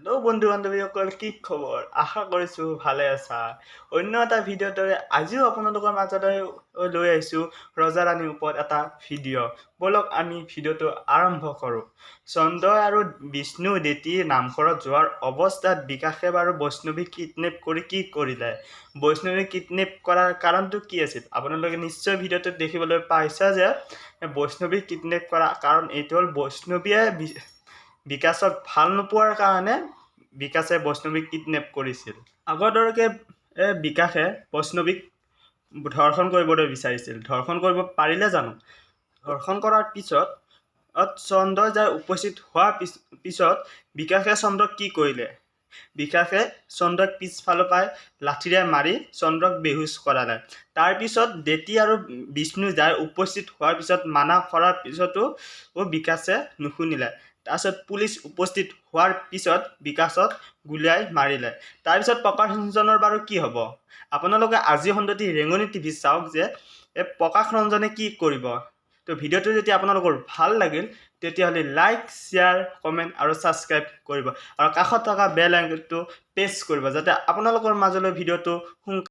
Hello' বন্ধু বান্ধৱীসকল, কি খবৰ? আশা কৰিছোঁ ভালে আছা। অন্য এটা ভিডিঅ'ৰ দৰে আজিও আপোনালোকৰ মাজলৈ লৈ আহিছোঁ ৰজা ৰাণীৰ ওপৰত এটা ভিডিঅ'। ব'লক, আমি ভিডিঅ'টো আৰম্ভ কৰোঁ। চন্দ্ৰ আৰু বিষ্ণু দেৱী নামঘৰত যোৱাৰ অৱস্থাত বিকাশে বাৰু বৈষ্ণৱীক কিডনেপ কৰি কি কৰিলে? বৈষ্ণৱীক কিডনেপ কৰাৰ কাৰণটো কি আছিল? আপোনালোকে নিশ্চয় ভিডিঅ'টোত দেখিবলৈ পাইছে যে বৈষ্ণৱীক কিডনেপ কৰাৰ কাৰণ এইটো হ'ল, বৈষ্ণৱীয়ে বিকাশক ভাল নোপোৱাৰ কাৰণে বিকাশে বৈষ্ণৱীক কিডনেপ কৰিছিল। আগৰ দৰেকে বিকাশে বৈষ্ণৱীক ধৰ্ষণ কৰিবলৈ বিচাৰিছিল। ধৰ্ষণ কৰিব পাৰিলে জানো? ধৰ্ষণ কৰাৰ পিছত চন্দ্ৰ যাই উপস্থিত হোৱাৰ পিছত বিকাশে চন্দ্ৰক কি কৰিলে? বিকাশে চন্দ্ৰক পিছফালৰ পৰাই লাঠিৰে মাৰি চন্দ্ৰক বেহুচ কৰালে। তাৰপিছত দেতি আৰু বিষ্ণু যাই উপস্থিত হোৱাৰ পিছত মানা কৰাৰ পিছতো বিকাশে নুশুনিলে। তাৰপিছত পুলিচ উপস্থিত হোৱাৰ পিছত বিকাশক গুলীয়াই মাৰিলে। তাৰপিছত প্ৰকাশ ৰঞ্জনৰ বাৰু কি হ'ব? আপোনালোকে আজি সন্দতি ৰেঙনি টিভি চাওক যে এই প্ৰকাশ ৰঞ্জনে কি কৰিব। তো ভিডিঅ'টো যদি আপোনালোকৰ ভাল লাগিল, তেতিয়াহ'লে লাইক, শ্বেয়াৰ, কমেণ্ট আৰু ছাবস্ক্ৰাইব কৰিব আৰু কাষত থকা বেল আইকনটো প্ৰেছ কৰিব, যাতে আপোনালোকৰ মাজলৈ ভিডিঅ'টো সোনকালে